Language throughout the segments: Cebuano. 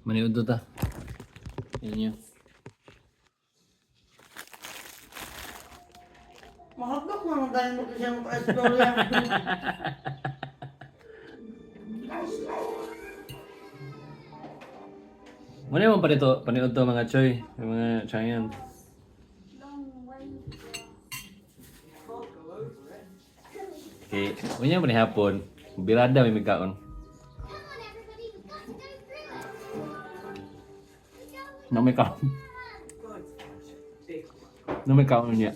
Maniud ta. Yan yun. Mahagdok na lang dahil mo kasi ang pa-istorya. Muna yung panito, paniud to mga choy, yung mga chayan. Okay, unya man hapon, birada may migkaon. Come on, everybody, we've got to go through it. Na may kaon. Na may kaon niya.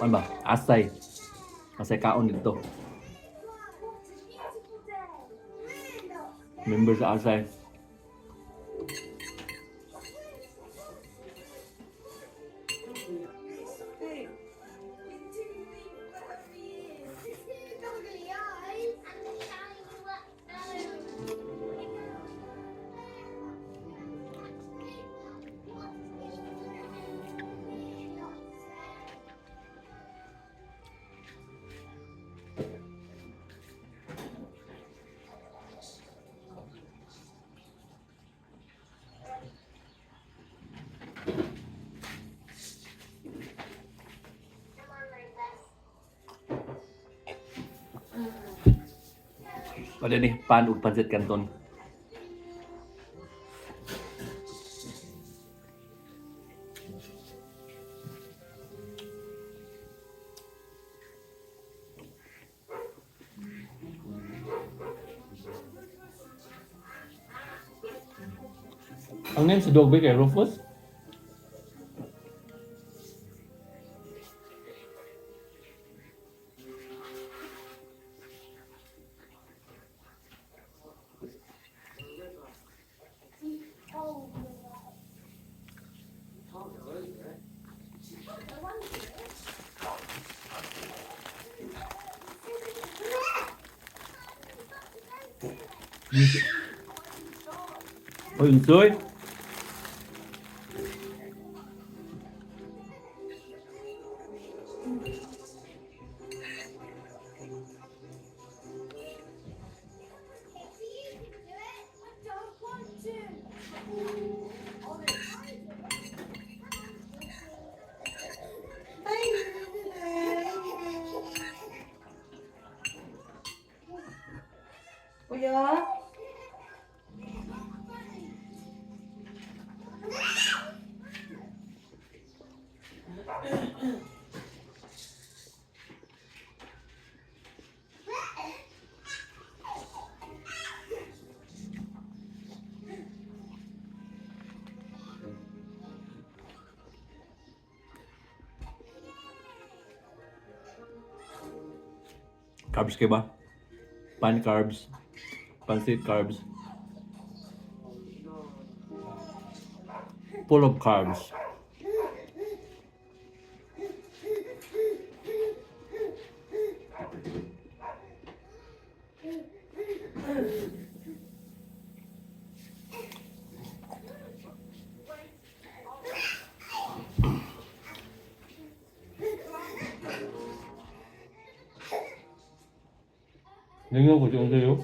Ano ba? Asay. Asay kaon dito. What a beautiful day. Member sa Asay. Googly eyes and a shiny wet nose. Come on, Rufus. Wala ni pan ug pancit canton. Ang name sa dog ba kay Rufus? Oy, unsoy. You can do it. I don't want to. Kuya? Carbs kay ba? Pan carbs. Pancit carbs. Full of carbs. 냉장고 어디 요?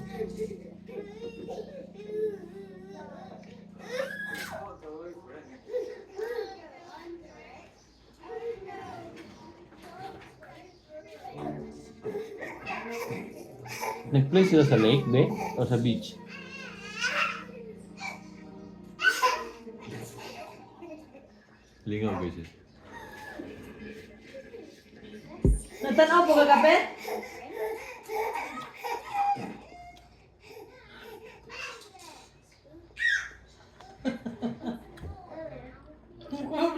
Nag-play sila sa lake, be? O sa beach? Lingaw, guys. Natanaw po kagabi?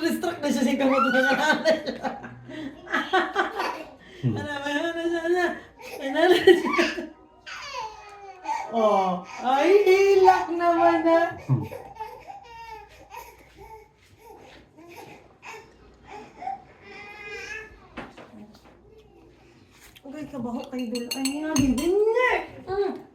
Distract na siya sa kamot na siya. Ano, ano, ano, ano, ano, ano, Oh, ay, hilak naman na. Okay, kabaho kay Bill. Ay, nga, bibinye! Mm.